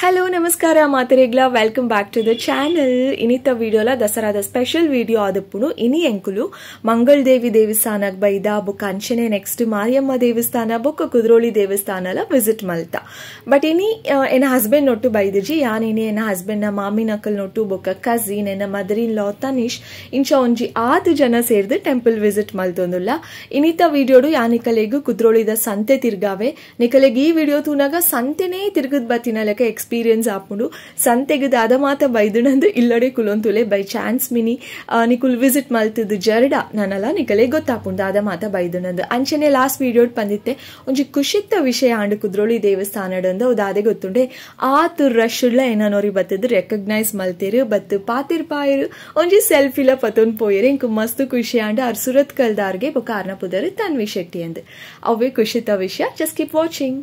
Hello ನಮಸ್ಕಾರ ಮಾತರೆಗ್ಲ welcome back to the channel. ಇನಿತ ವಿಡಿಯೋಲ ದಸರಾದ special video ಆದಪ್ಪುನು ಇನಿ ಎಂಕುಲು ಮಂಗಳ್ ದೇವಿ ದೇವಸ್ಥಾನಗ್ ಬೈದ ಬೊಕ್ಕ ಅಂಚನೆ ನೆಕ್ಸ್ಟ್ ಮಾರಿಯಮ್ಮ ದೇವಸ್ಥಾನ ಬೊಕ್ಕ ಕುದ್ರೋಳಿ ದೇವಸ್ಥಾನಲ ವಿಸಿಟ್ ಮಲ್ತ. ಬಟ್ ಇನಿ ಎನ್ನ ಹಸ್ಬೆಂಡ್ ನೊಟ್ಟು ಬೈದಿಜಿ ಯಾನ್ ಇನಿ ಎನ್ನ ಹಸ್ಬೆಂಡ್ ನ ಮಾಮಿ ನಕಲ್ ನೊಟ್ಟು ಬೊಕ್ಕ ಕಸಿನ್ ಎನ್ನ ಮದರ್ ಇನ್ ಲಾ ತನಿಷ್ ಇಂಚ ಒಂಜಿ ಆತು ಜನ ಸೇರ್ದು ಟೆಂಪಲ್ ವಿಸಿಟ್ ಮಲ್ತೊಂದುಲ್ಲ. ಇನಿತ ವಿಡಿಯೋಡು ಯಾ ನಿಕಲೆಗ್ ಕುದ್ರೋಳಿದ ಸಂತೆ ತಿರ್ಗಾವೆ. ನಿಕಲೆಗ್ ಈ ವಿಡಿಯೋ ತೂನಾಗ ಸಂತೆನೇ ತಿರ್ಗದ್ ಬತ್ತಿನ ಲೆಕ್ಕ ಎಕ್ಸ್ಪೀರಿಯನ್ಸ್ ಆಪುಂಡು. ಸಂತೆಗ್ ದಾದ ಮಾತ ಬೈದುನಂದು ಇಲ್ಲಡೆ ಕುಲೊಂತುಲೆ ಬೈ ಚಾನ್ಸ್ ಮಿನಿ ನಿಕುಲ್ ವಿಸಿಟ್ ಮಲ್ತದ ಜರ್ಡ ನನಲ ನಿಕಲೆ ಗೊತ್ತಾಪುಂಡು ದಾದ ಮಾತ ಬೈದುನಂದು. ಅಂಚನೆ ಲಾಸ್ಟ್ ವಿಡಿಯೋ ಪಂದಿತ್ತೆ ಒಂಜಿ ಖುಷಿತ್ತ ವಿಷಯ ಆಂಡು ಕುದ್ರೋಳಿ ದೇವಸ್ಥಾನದಂದು ದಾದೆ ಗೊತ್ತುಂಡೆ ಆತು ರಶ್ ಉಳ್ಳ ಏನೋರಿ ಬತ್ತದ ರೆಕಗ್ನೈಸ್ ಮಲ್ತೇರು ಬತ್ತು ಪಾತಿರ್ ಪಾಯರು ಒಂಜಿ ಸೆಲ್ಫಿಲ ಪತೊನ್ ಪೋಯರು ಇಂಕು ಮಸ್ತ್ ಖುಷಿ ಆಂಡು ಅರ್ ಸುರತ್ ಕಲ್ದಾರ್ಗೆ ಬೊಕ್ಕ ಅರ್ನ ಪುದರು ತನ್ವಿ ಶೆಟ್ಟಿ ಅಂದು ಅವೇ ಖುಷಿತ ವಿಷಯ. Just keep watching.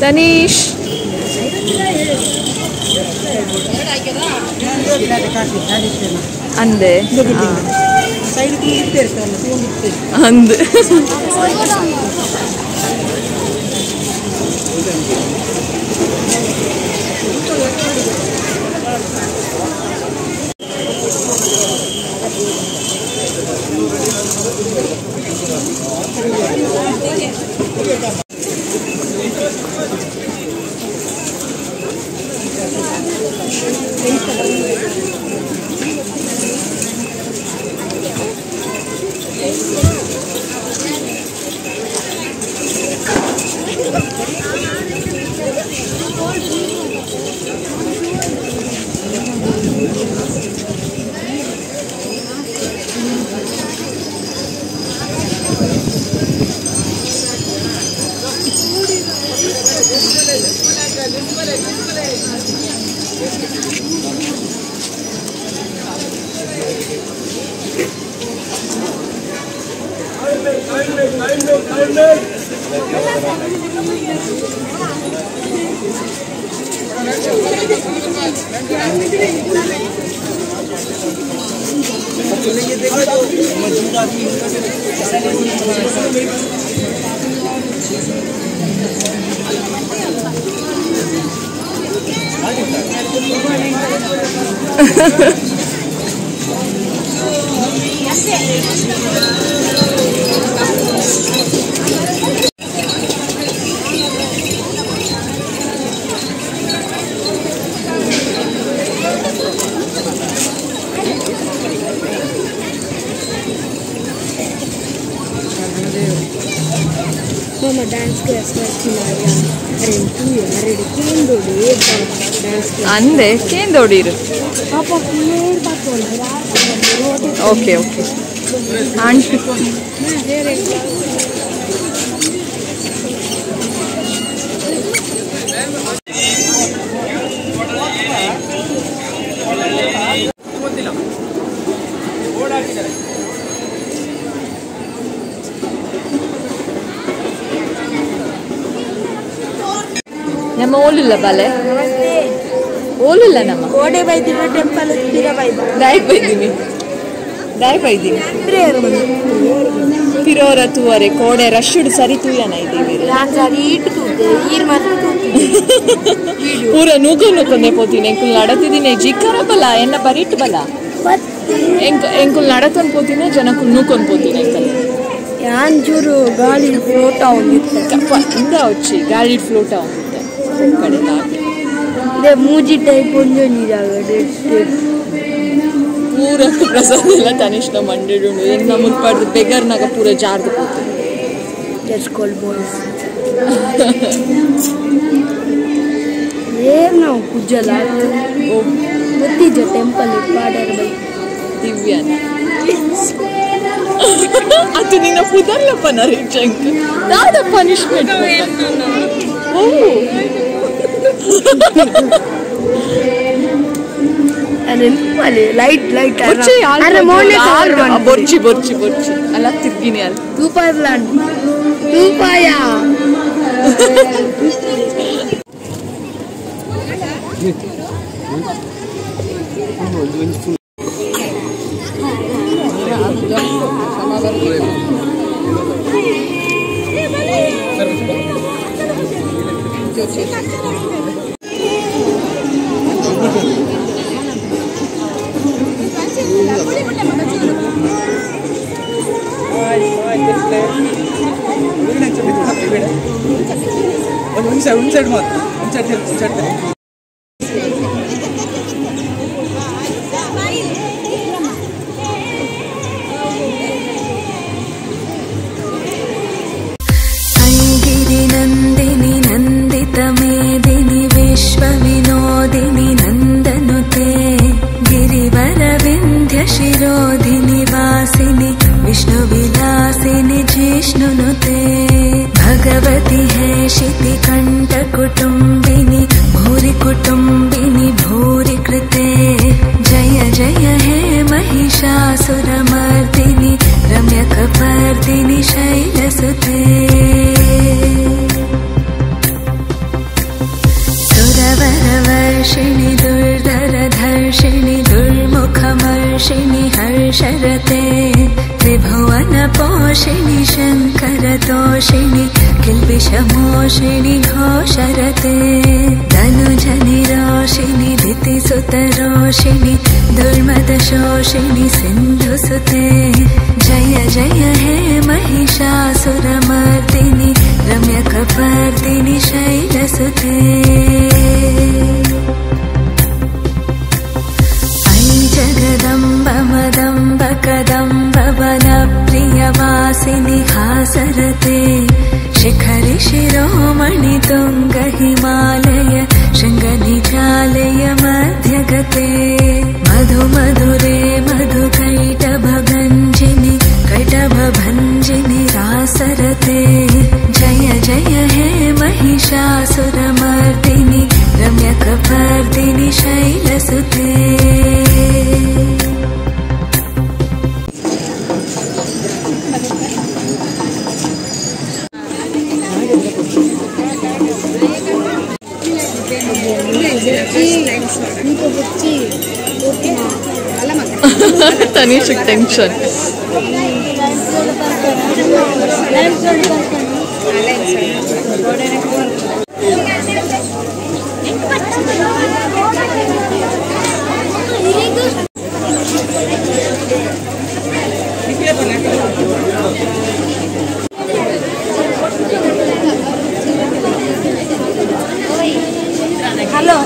Tanish ಅಂದೆ ಅಂದೆ Mama dance class ಅಂದೆ ಕೇಂದೋಡಿರು. Okay okay aunty ನಮ್ಮ ಓಲಿಲ್ಲ ಬಲೆ. ಓಲುಲ್ಲ ನಮ್ಮ ಕೋಡೆ ಬೈದಿನ ಟೆಂಪಲ್ ಪಿರ ಬೈದ ದಾಯ್ ಬೈದಿನಿ ದಾಯ್ ಬೈದಿನಿ ಪಿರೋರ ತೂವರೆ ಕೋಡೆ ರಶ್ಡ್ ಸರಿ ತೂಯನ ಇದೀವಿ ನಾನು ಸರಿ ಇಟ್ಟು ತೂತೆ ಈರ್ ಮಾತ್ರ ತೂತೆ ಪೂರ ನೂಕು ನೂಕೊಂಡೆ ಪೋತೀನಿ ಎಂಕುಲ್ ನಡತಿದ್ದೀನಿ ಜಿಕ್ಕರ ಬಲ ಎನ್ನ ಬರಿಟ್ ಬಲ ಎಂಕುಲ್ ನಡತೊಂದು ಪೋತೀನಿ ಜನಕ್ಕುಲ್ ನೂಕೊಂಡ್ ಪೋತೀನಿ ಎಂಕಲ್ ಯಾನ್ ಚೂರು ಗಾಳಿ ಫ್ಲೋಟ್ ಆವೊಂದಿತ್ತೆ ಕಪ್ಪ ಇಂದ వచ్చಿ ಗಾಳಿ ಫ್ಲೋಟ್ ಆವೊಂದಿತ್ತೆ ಕಡೆ ದಾಟಿ ಇದೆ ಮೂಜಿ ಟೈಪ್ ಒಂಜೊಂಜಿ ಜಾಗ ಪೂರ ಪ್ರಸಾದ ಎಲ್ಲ ತನಿಷ್ನ ಮಂಡೆಡು ಎನ್ನ ಮುಟ್ಪಾಡ್ದು ಬೆಗರ್ನಾಗ ಪೂರ ಜಾರ್ದು ಪೋತೀನಿ ಜಸ್ಟ್ ಕಾಲ್ ಬಾಯ್ಸ್ ಏನ್ ನಾವು ಕುಜ್ಜಲ ಗೊತ್ತಿದ್ದ ಟೆಂಪಲ್ ಪಾಡರ್ ಬೈ ದಿವ್ಯಾನ ಅದು ನಿನ್ನ ಪುದರ್ಲಪ್ಪ ನರೇಶಂಕ್ ದಾದ ಪನಿಷ್ಮೆಂಟ್ ಓ ಅಲ್ಲಿ ಲೈಟ್ ಲೈಟ್ ಬೊರ್ಚಿ ಅರೆ ಮೋನೆ ಬೊರ್ಚಿ ಬೊರ್ಚಿ ಬೊರ್ಚಿ ಅಲ್ಲ ತಿರ್ಗಿನಿ ಅಲ್ಲಿ ತೂಪಾಯ್ಲಾಂಡ್ ತೂಪಾಯ ಒಂದು ಸೈಡ್ ಮಾತ್ರ ಒಂದು ಸೈಡ್ ಒಂದು ಸೈಡ್. गिरिनन्दिनि नन्दितमेदिनि विश्वविनोदिनि नन्दनुते गिरिवरविन्ध्यशिरोधिनि वासिनि विष्णुविलासिनि जिष्णुनुते भगवति हेशितिकण्ठकुटुम्बिनि भूरि कुटुम्बिनि भूरि कृते जय जय हे महिषासुरमर्दिनि रम्यकपर्दिनि शैलसुते सुरवरवर्षिणि दुर्धरधर्षिणि दुर्मुखमर्षिणि हर्षरते त्रिभुवनपोषिणि शङ्करतोषिणि किल्बिषमोषिणि घोषरते धनुजनिरोषिणि दितिसुतरोषिणि दुर्मदशोषिणि सिन्धुसुते जय जय हे महिषासुरमर्दिनि रम्यकपर्दिनि शैलसुते। अयि जगदम्ब मदम्ब कदम्ब वनप्रियवासिनि हासरते शिखरि शिरोमणि तुङ्ग हिमालय शृङ्गनिजालय मध्यगते मधु मधुरे मधुकैटभगञ्जिनि कैटभभञ्जिनि रासरते जय जय हे महिषासुरमर्दिनि रम्यकपर्दिनि शैलसुते। Tanishq tension. Hello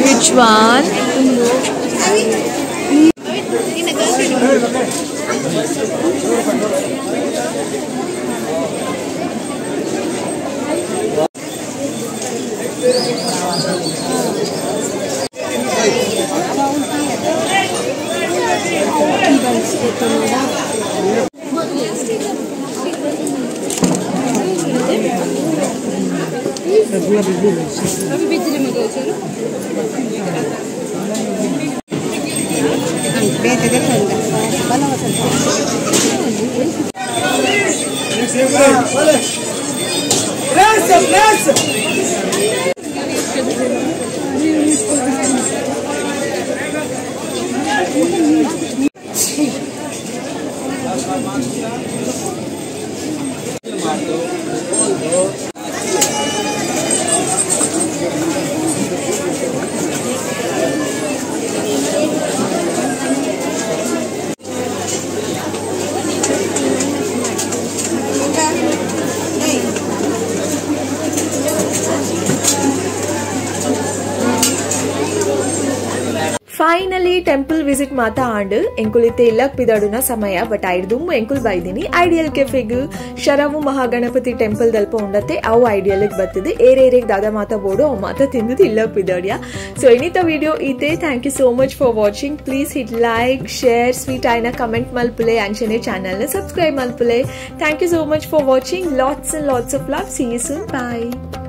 Which one? Finally temple visit ಮಾತ ಆಂಡ್ ಎಂಕುಲಿತ್ತೆ ಇಲ್ಲಕ್ ಪಿದಡುನ ಸಮಯ ಬಟ್ ಐಡ್ದುಂಬು ಎಂಕುಲ್ ಬೈದಿನಿ ಐಡಿಯಲ್ ಕೆಫೆಗ್ ಶರವು ಮಹಾಗಣಪತಿ ಟೆಂಪಲ್ ದಲ್ಪ ಉಂಡತೆ ಅವು ಐಡಿಯಲ್ ಬರ್ತದೆ ಏರೇರೆಗ್ ದಾದ ಮಾತ ಬೋಡು ಅವು ಮಾತ ತಿಂದು ಇಲ್ಲಕ್ ಪಿದಡಿಯ. ಸೊ ಇನ್ನಿತ ವಿಡಿಯೋ ಇತ್ತೆ. Thank you so much for watching. Please hit like, share, sweet ಆಯ್ನ ಕಮೆಂಟ್ ಮಲ್ಪುಲೆ, ಅಂಚನೆ ಚಾನಲ್ ನ ಸಬ್ಸ್ಕ್ರೈಬ್ ಮಲ್ಪುಲೆ. Thank you so much for watching. Lots and lots of love. See you soon. Bye.